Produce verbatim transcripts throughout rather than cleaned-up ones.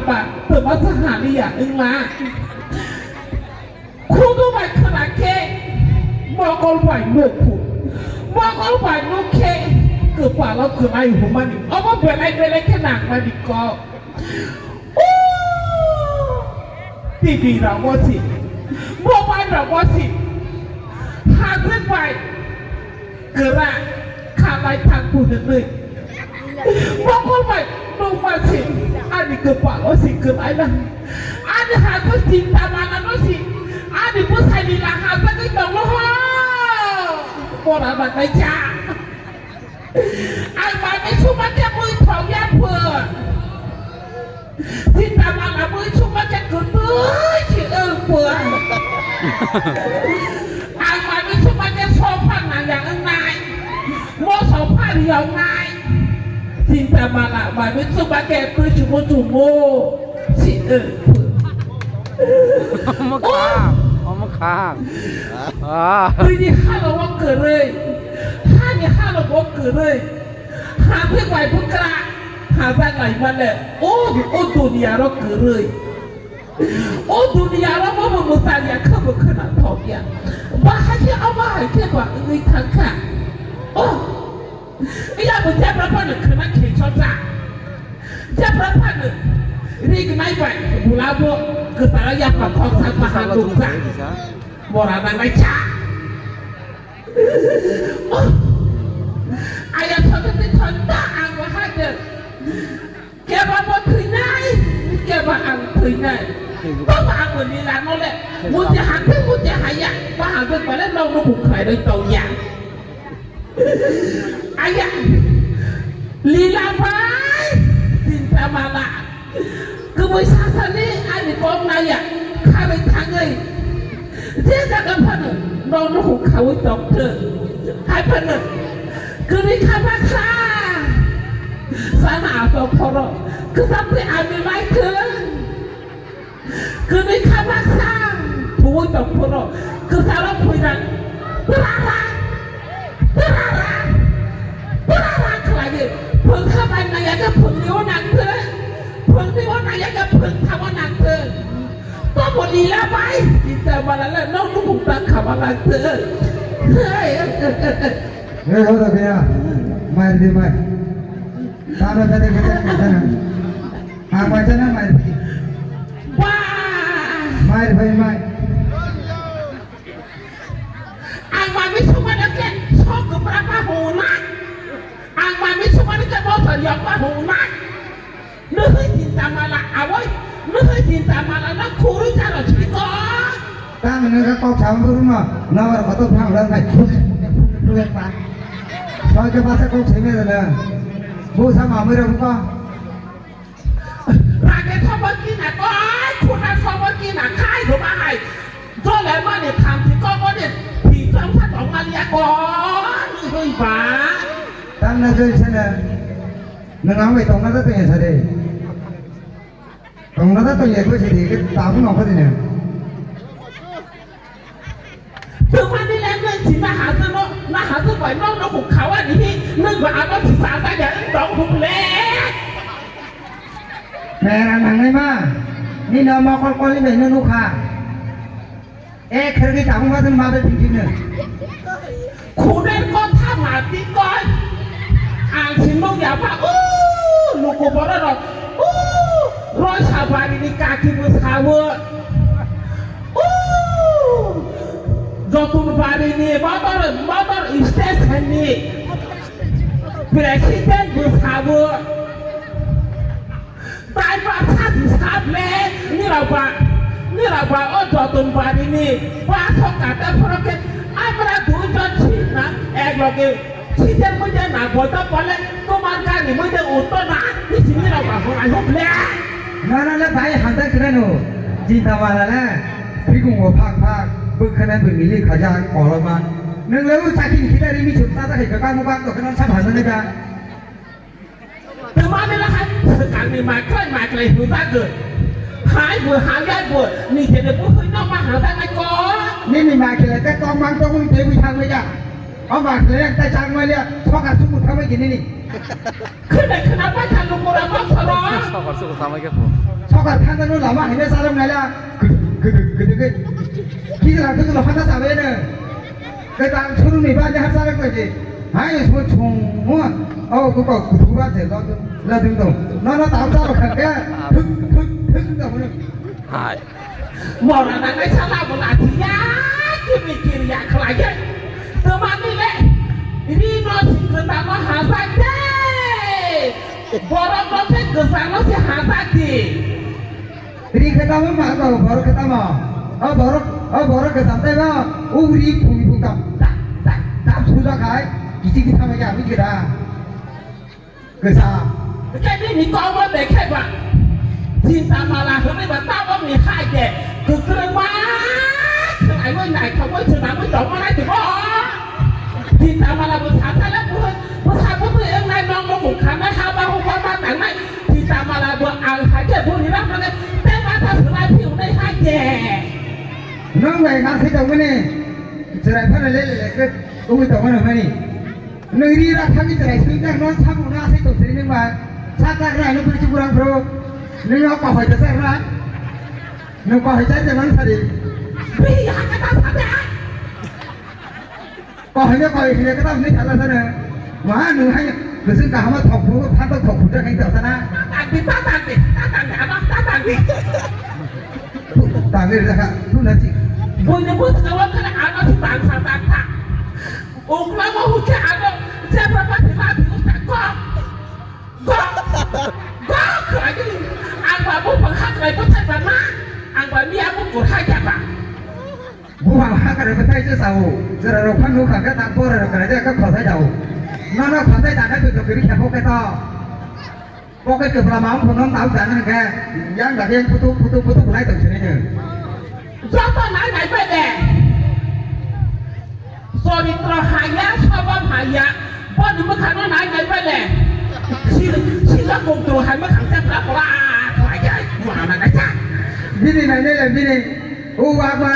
Ba, toma sa haliya, wngla. Khudu bai khwna khe, mokol bai nukhu. Mokol bai nuk khe, kwpalo kwlai humani. Obo belai belai khe nangmani kok. O! T V rogo si, mobile rogo si, hajwk bai kwra khalai thang phunuknwi. Mokol bai nukma si, ani kwpalo si kwlaina. Ani hajwk chinta manano si, ani bwsai lila hajagwi tongo ho. Bora nangnaija. Ang mami suma khe bui thok ya phun. Sita mala bui suma khe kutui si ung phun. Ang mami suma khe sofa nang ya ung nai. Mo sofa ri ung nai. Sita mala mami suma khe tui chumu chumu si ung phun. Omo khang, omo khang. Ah. Twi ni halo o kwrwi, ha ni halo o kwrwi, ha thik bai bwkra, ha jak lai male, o, o duniya ro kwrwi. O duniya ro bo bo mwsaliya khe bo khwna thok ya. Ba hai khe omo hai khe ba wngwi thang kha. O. Iya bo jabra phano khwna khe chota. Jabra phano rik nai bai bula bo kwtara yapha khok sa bahan dukha. Bora nang nai cha. Aya chota te chota ang bahai de. Keba bo thwinai, keba ang thwinai. Baba ang bo lila nole. Mujhe hante mujhe haya. Bahai de bale nong no bukhai doi tong ya. Aya, lila bai, chinta mala. Kwbwi sasani ani kok naya, kharwi thangwi. Je jaga phano, nono huk khawi tokthwng. Hai phano, kwrwi kha baksa. Sana asok phoro, kwchapwi ami maithwng. Kwrwi kha baksa, thuwi tong phuru, kwcharo phuina, twrara, twrara, twrara khlaiwi, phwng kha bai naiya khe phwngni o nangthwng, phwngni o naiya khe phwng thamo nangthwng. Tobo lila bai, chinta mala le, nok nukhung ta khama nangthwng. Hey, hey, hey, hey, hey. Hey, hoda kaya, mai di mai. Tano tadi kita kita. Ang baca na mai. Wah. Mai, mai, mai. Ang mami sumana ke sok kepra pa hona. Ang mami sumana ke motor yok pa hona. Nuhi cinta mala awoi. Nuhi cinta mala na khuru jaro chiko. Tang nengka kok sama burung no. Nawar kotor phang lang kai. Bukan pa. Soal ke pasal kok sini ada. Bu sama mira buka. Rage sobo kina koi, khuna sobo kina khai ruma hai. Jole mani khamti kobo de, thi chong sa tong mali ya koi, hui ba. Tang na joi sana. Nang ang bai tong na ta tong ya sare. Tong na ta tong ya ko sare, ke tabu no ko de na. Tumani le nwng si na hajwk no, na hajwk bai nwng no huk khawa ni hi, nwng ba abo si sa ta ya, nwng tong huk le. Mera nangnai ma, ni no mokol koli bai no nukha. E khergi tabung ma nwng ma bai phingkhi no. Khuner kotha mati koi. Ang si nwng ya ba, o, luku borok rok, o, Roisa bari ni kaki bo sawo. Ooh! Jotunbari ni motor, motor station ni president bwsabo. Tai bwsa di sable nirok ba, nirok ba o Jotunbari ni bwsao kata phoro khe amra duijon sina ek loge. Sijak mui de na bota pale tomar gari mui de utto na, ni sini rok ba hora hok le. Na, na, na, bai hamjak kena no. Jinta mala le. Bikung o phak phak, bwkhana bwmili khajak, koloma. Nwng le u chakini khilari mi chum ta ta khai ka kamu bak to khana sa bhana ne ka. Tuma de la hai, sekang ni maklai maklai huta ge. Hai bu hai ya bu, ni jene bu hui no ma hada nai ko. Nini maklai te tong mang tong ui te ui thang ya. O maklai te chang ma ya, thoka sumu thang ya nini. Khwna khwna bai thang nukura ma soro. Sokar suku samai khe phu. Sokar thangkhe no lama haino charwk naila. Gede, gede, gede, gede. Kijla, kijla, hata chabaino. Kwtal suruni ba jahar charwk bai je. Hai, so chungmo. O, ko, ko, kuthuk ba je, lo, lo, ding dong. No, no, tao charwk thangkhe. Thuk, thuk, thuk, dong, no. Hai. Mora nangnai sala bo lachiya, kimi kiriya khlaiya. Twmani le, rino si kwtalo hasa de. Borok no se kwchangno se hasa di. Ri khe tamo ma ko borok khe tamo. O borok, o borok kwcham tei ba. O ri phung phung tam. Tap, tap, tap suja khai. Kichi kichi tamo ya, buji da. Kwcham. Khe bini kokno de khe ba. Chinta mala hwnwi ba tabokni hai de. Kwkrwngma khwlaiwi naithokgwi swnamwi tongma nai tongmo. Chinta mala bo sathana buhai. Bwsa bwtwi wngnai, nokno bukharnai, haba huba ma tangnai, Sita mala bo ang hai khe boni ram mane tei masa swlai phi wngnai hai de. Nwng bai ma se tongmani, chwrai phano le le le khe ungwi tongmani hwnmani. Nwng ri ra thangwi chwrai swi khe nwng samung no asai tong sini nwng bai. Sa kar rai nwng bwrwi chukurang bro. Nwng o kahoi ta sar na. Nwng kahoi chai de man sari. Bini hakhe ta sa de. Kahini kahini kata ni salah sana. Wah, nung hai, besing kahama thokpu, phantok thokpu ta kain tau sana. Tangdi, ta tangdi, ta tangdi, abang ta tangdi. Tangdi dah, tu nanti. Buini bus kawan kana ano si bangsa bangsa. Ukla mau hujan ano, siapa pasti mati ustaz kok. Kok, kok lagi. Ang babu penghat lagi pecah bana. Ang bani aku kurhai jaba. Buphang hakari bwthai se sao, chwrairok phano nukha khe tak bororok kwlaijak khe khosai dao. Nono khosai dana bwtwi kwrwi khe pocket o. Pocket kwpla ma wng phano tau dana hwnkhe yang dakhe yang phutuk phutuk phutuk lai tong sini. Joto nai nai bai de. Choritro haya, swbab haya, boni mwkhangno nai nai bai de. Si, sila kongtro hai mwkhang chapra pora khlai ya, mwana nai cha. Bini nai nai le bini, o wa wa.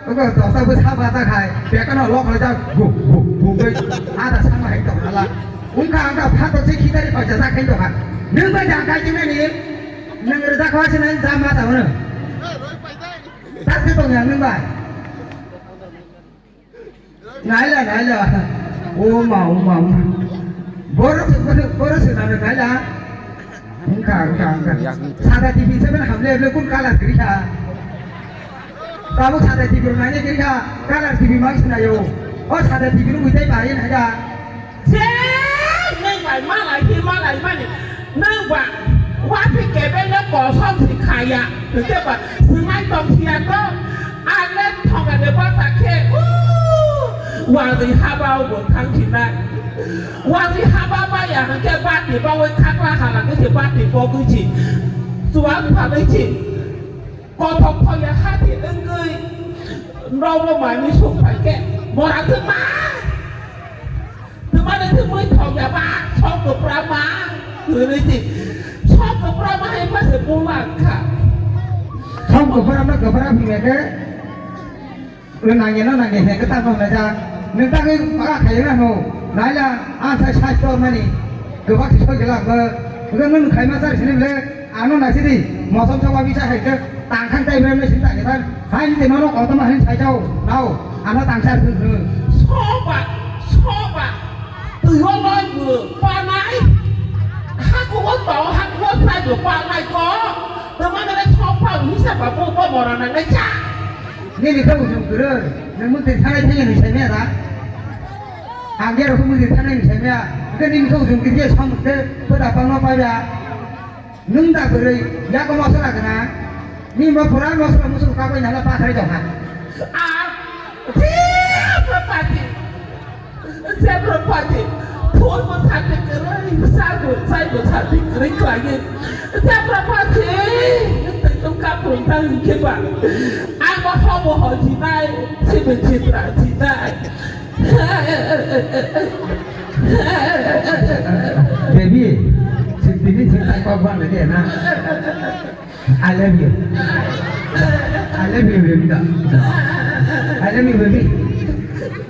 Ogo dosa bo sa baja khai, bekano lok lai jak, gu, gu, gu, gu, ada sama hai tong hala. Ungka angka phato se khitari paisa sa khai tong ha. Nung bai jang kai jing nani, nung rwja khawa se nani jama ta mano. Tak se tong yang nung bai. Naila, naila. O ma, o ma, o ma. Boro se, boro, boro se nani naila. Wngkha, wngkha, wngkha. Sada T V seven hamle, hamle kun colour kwrwi kha? Tabuk sada T V rok naina kwrwi kha? Colour T V mang sinaio. O sada T V rok uitai bai naida. Je, nang bai malai hi malai mani. Nang ba, wapi kebeng no kosong si khaya. Hwnkhe ba, swmai tong siya to. Ang le thonga de basa khe. Uuu, wari haba o bo thang sinai. Wari haba maya hwnkhe bati bawi khakla hala khe se bati bogwi se chuwak phalwi se kothok thoya hati wngwi nogo manwi sung phai khe mora se ma twmani thumwi thokya ba sok kwpra ma hwnwi se sok kwpra ma hai ma se buma kha. Sok kwpra ma kwpra hwnkhe. Nangya no nangya he kata no na ja. Nung ta ke pa khayo na no. Naila ang sa sa store mani. Gabak si soi gela ba. Nung khai ma sar sini ble. Ano na sidi. Mosam sa wabi sa hai ke. Tang khang tai bre me sin ta ke tan. Hai ni te no no ko to ma hin sai jao. Nao. Ano tang sar thu thu. Soba, soba. Tu yo noi bu pa nai. Ha ko wo to ha ko wo sai bu pa nai ko. To ma na soba ni sa ba bu ko mora na ngai cha. Nini khe ujung kwrwi, nwng mwntwi thanai thangya nwi saimaya da? Ang ya rokhe mwntwi thanai nwi saimaya, hwnkhe nini khe ujung kwrwi khe som khe bwda bangma paiba. Nwng da kwrwi, yago mosla gwnang. Nini bo pura mosla musul kabai nala pathai tongkha. Ah, Jepra pati, Jepra pati, phone bo sati kwrwi, bwsa bo, chai bo sati kwrwi khlaiwi. Jepra pati, tei tong kaprung ta hwnkhe ba. Ang bo hobo ho jinai, sibe Jepra jinai. Baby, sing tini sing tai kok bang lagi na. I love you. I love you, baby. I love you, baby.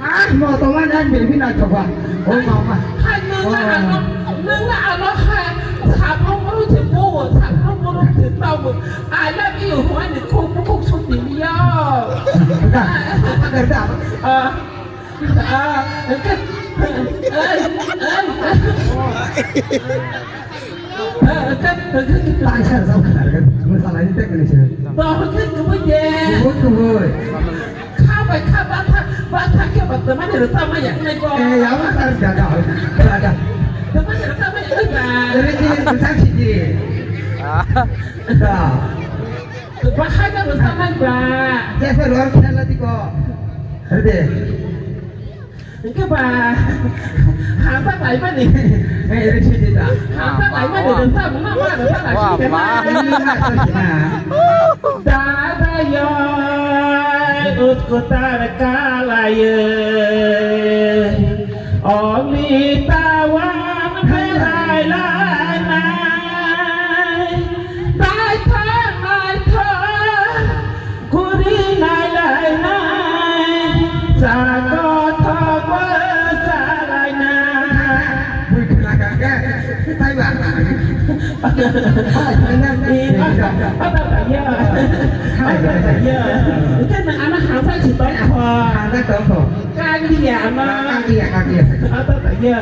Ah, mo to man and baby na choba. Oh, mama. Hai, nung na ano, nung na ano hai, sabrong bro je bo, sabrong bro je tau I love you, hwnwi khuk bukhuk suk tini yo. Da, da, da. Ah, ah, Tangsa rwchap khwna rwgwi mwsalaini technique se. Bo hwnkhe kubui de. Kubui, kubui. Kha bai kha batha, batha khe ba twmani rwchapma yaknai bo. Eh, yama kar da da. Da da. Twmani rwchapma yaknai ba. Ere khe rwchap sidi. Da. Bahai da rwchapnai ba. Jese ror khela diko. Rede. Hingke ba, hata kaimani. Eh, ere sidi da. Hata kaimani, rwchapma ma, rwchapma sidi ma. Dada yo, utkutar kalaye, omitawan berai lanai, daithar naithar, Guri nai lai nai, sa kothok bo sa lai nai. Bui khna ka ke, tai ba. Hai, hai, hai. Eh, apa, apa ya? Apa ya? Itu nang anak hafal si tongkho. Hafal tongkho. Kang dia, ama. Kang dia, kang dia. Apa, apa ya?